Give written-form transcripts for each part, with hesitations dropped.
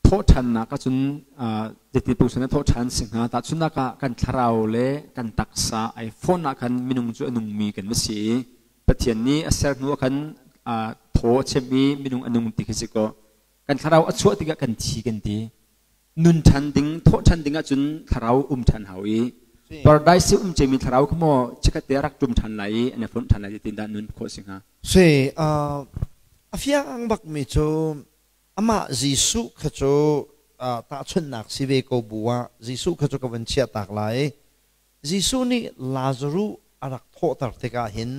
Thawhṭhannak ahcun zeiti pungsan in thawhṭhan si hnga? Tahchunhnak ah kan thlarau le kan taksa ai fawn ah khan minung cu a nungmi kan va si i Pathian nih a ser hnu ah khan thaw a chem i minung a nung ti khi si kaw kan thlarau a chuah tikah kan thi kan ti. Nun ṭhan ding, thawhṭhan ding ahcun thlarau um ṭhan hau i paradise i um ciami thlarau kha maw chikkhat te a rak ṭum ṭhan lai i an i fonh ṭhan lai ti dah nun khawh si hnga? Si, a fiang bakmi cu Amah Jesuh kha cu tahchunhnak si ve ko bu ah Jesuh kha cu ka van chiahtak lai. Jesuh nih Lazaruh a rak thawhter tikah hin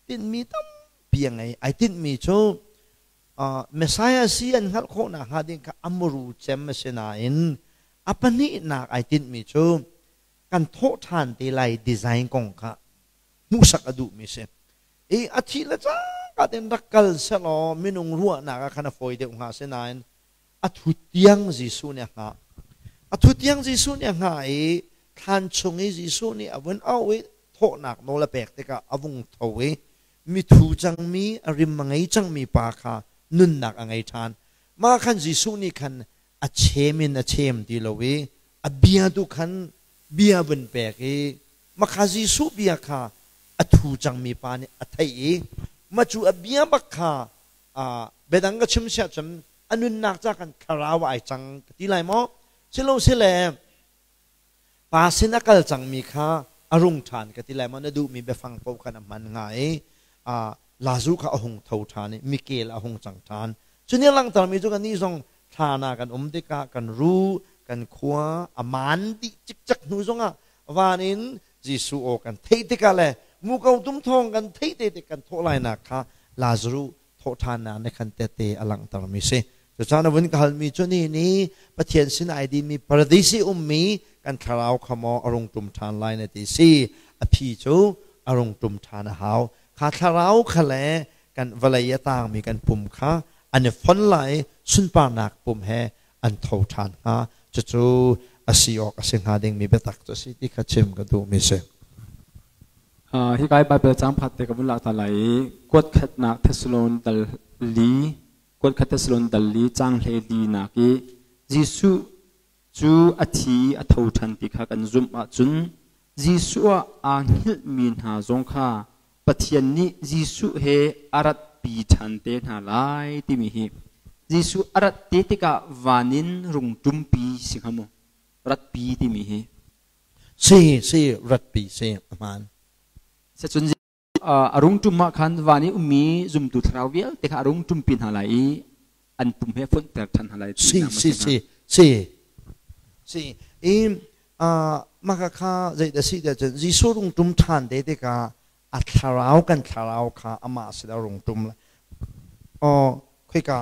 tinhmi tampi a ngei. Ai tinhmi cu Messiah si an hngalh khawh nakhnga ding kha a muru cem a si nain a pahnihnak ai tinhmi cu kan thawh ṭhan te lai design kong kha hmuhsak a duhmi si. I a thih le cangka tein rak kal sehlaw minung ruahnak ah khan a fawi deuh hnga. Asinain a thu tiang Jesuh nih a hngah. A thu tiang Jesuh nih a hngah i thlan chung i Jesuh nih a vun auh i thawhnak nawl a pek tikah a vung tho i mithu cangmi a rim a ngei cangmi pa kha nunnak a ngei ṭhan. Mah khan Jesuh nih khan a chem in a chem ti lo i a bia tu khan bia vun pek i Makha Jesuh bia kha a thu cangmi pa nih a theih i mah cu a bia bak kha biadang ka chim siah cun a nunnak ca kan thlarau ai cang ka ti lai maw? Silo sile pa sin a kal cangmi kha a rung ṭhan ka ti lai maw? Na duhmi biafang paoh khan a hman hnga i Lazu kha a hung tho ṭhan i mikel a hung cang ṭhan. Cu nih a langhtermi cu kannih zong thlan ah kan um tikah kan ru, kan khua a maan dih cikcek hnu zongah van in Jesuh aw kan theih tikah le muko tum thawng kan theih te tik kan thawh lainak kha Lazaruh thawhṭhannak nih khan tehte a langhtermi si. Cucaah na vun ka halmi cu ni ni Pathian sin ai dimi paradis i ummi kan thlarau kha maw a rung ṭum ṭhan lai na ti si. A phi cu a rung ṭum ṭhan a hau. Kha thlarau kha le kan vawlei a tangmi kan pum kha an i fon lai sunparnak pum he an tho ṭhan hnga. Cucu a si awk a si hnga dingmi biatak cu a si ti kha chim ka duhmi si. Hi kai Bible caang pakhat te ka vun lak ta lai i kuat khatnak Thessalon dal li kuat khat Thessalon dal li caang hle li nak i Jesuh cu a thi a tho ṭhan ti kha kan zumh ahcun Jesuh ah aa hngilhmi hna zong kha Pathian nih Jesuh he a ratpi ṭhan te hna lai timi hi Jesuh a rat te tikah van in rung ṭumpi si hnga maw? Ratpi timi hi. Si, si, ratpi si, a hmaan. Sacun a rung ṭum ah khan van i ummi zumtu thlarau vialte kha a rung ṭumpi hna lai i an pum he fonhter ṭhan hna lai. Si, si, si, si. Si, i mah kha zeidah si tiah cun Jesuh rung ṭum ṭhan te tikah a thlarau kan thlarau kha amah sin a rung ṭum lai. Oh, khoika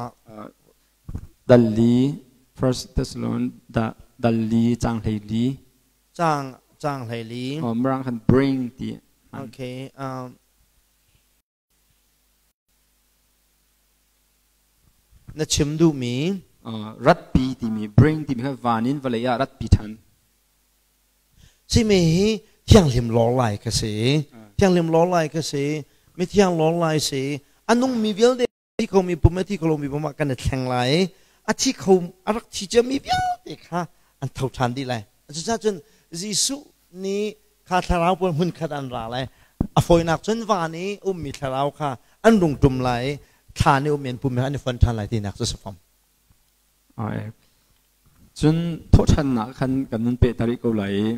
Dal li First Thessalonians dal li caang hlei li. Caang caang hlei li. Oh, mirang khan bring ti. Okay. Na chim duhmi? Ratpi timi bring timi kha van in vawlei ah ratpi ṭhan. Simi hi thianghlim lawr lai ka si. Thianghlim lawr lai ka si. Mi thiang lawr lai si. A nungmi vialte thi khomi pum le thi kho lomi pum ah kan i thleng lai i a thi kho a rak thi ciami vialte kha an tho ṭhan dih lai. Cucaah cun Jesuh nih kha thlarau pawl hmunkhat an ra lai. A fawinak cun van i ummi thlarau kha an rung ṭum lai i thlan i ummi an pum he an i fon ṭhan lai tinak cu si fom. Cun thawhṭhannak khan kan nun peh ta rih ko lai i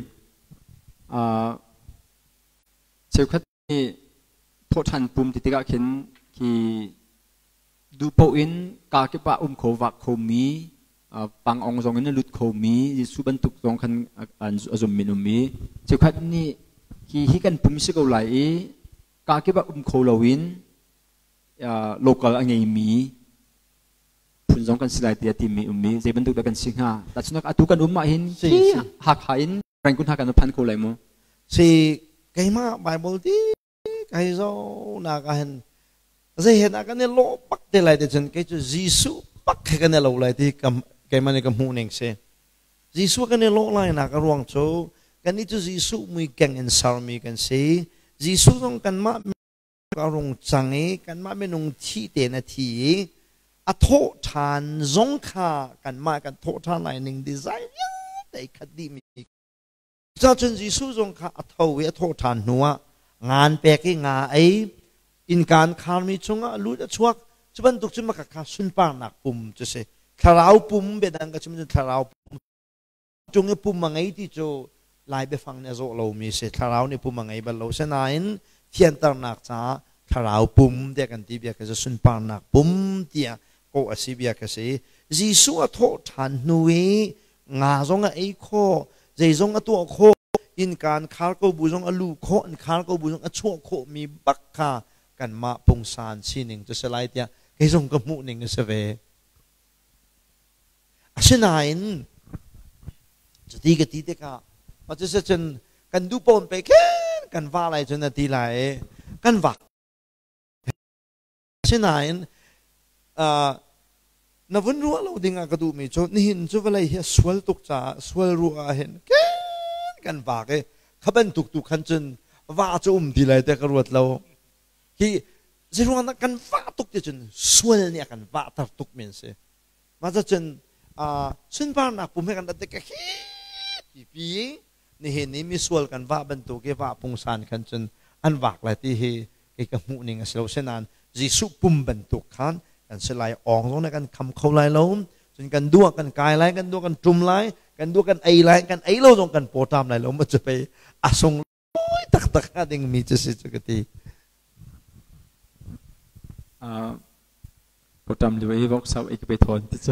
cheukhat nih thawhṭhan pum ti tikah khin khi duhpoh in kaa kip ah um kho vak khomi pangong zong in a lut khomi Jesuh bantuk zong khan a zummi an um i cheukhat nih hi hi kan pum si ko lai i kaa kip ah um kho loin local a ngeimi phun zong kan si lai tiah timi ummi zei bantuk dah kan si hnga tahchunhnak atu kan um ah hin hi Hakha in Rangoon hna kan phan ko lai mu. Si keimah Bible ti kai zo nak ah hin zei he dah kan i lawh bak te lai te cun kei cu Jesuh bak he kan i lo lai ti keimah nih ka hmuh ning si. Jesuh kan i lawh lai nak a ruang cu kan i cu Jesuh mui keng in sermi kan si. Jesuh zong kanmah a rung cang i kanmah minung thi tein a thi i A thawh ṭhan zong kha kanmah kan thawh ṭhan lai ning design vialte ai khat dihmi. Cucun Jesuh zong kha a tho i a thawh ṭhan hnuah ngan pek i nga ei, innka an kharmi chungah a lut a chuak. Cu bantuk cun maka kha sunparnak pum cu si. Thlarau pum biadang ka chim cun thlarau pum cung i pum a ngei ti cu Lai biafang nih a zawh lomi si. Thlarau nih pum a ngei bal lo. Sinain thianternak caah thlarau pum tiah kan ti bia kha cu sunparnak pum tiah kawh a si bia kha si. Jesuh a thawh ṭhan hnu i nga zong a ei khawh, zeizong a tuah khawh, innka an khar ko bu zong a luh khawh, an khar ko bu zong a chuah khawhmi bak kha kanmah pungsan sining cu si lai tiah kei zong ka hmuh ning a si ve. Asinain cuti ka ti tikah cun kan duh pawn pe khin kan va lai cun a ti lai i kan vak. Asinain na vun ruah lo ding ah ka duhmi cu nihin cu vawlei hi a sual tuk caah sual ruah ah hin kan vak i kha bantuk tu khan cun va cu um ti lai te ka ruat lo. Hi zeiruang dah kan vah tuk ti cun sual nih a kan vahter tuk mi an si. Mah cun sunparnak pum he kan rat ka hi pipi nihin ni misual kan vah bantuk i vah pungsan khan cun an vak lai ti hi kei ka hmuh ning a si lo. Sinain Jesuh pum bantuk khan kan si lai, awng zong nih kan kham kho lai lo. Cun kan duh ah kan kai lai, kan duh kan ṭum lai, kan duh kan ei lai, kan ei lo zong kan pawṭam lai lo ma cu pei a sung taktak hnga dingmi cu si cu ka ti. Pawṭam lio i vok sau ei ka pe thawn ti cu.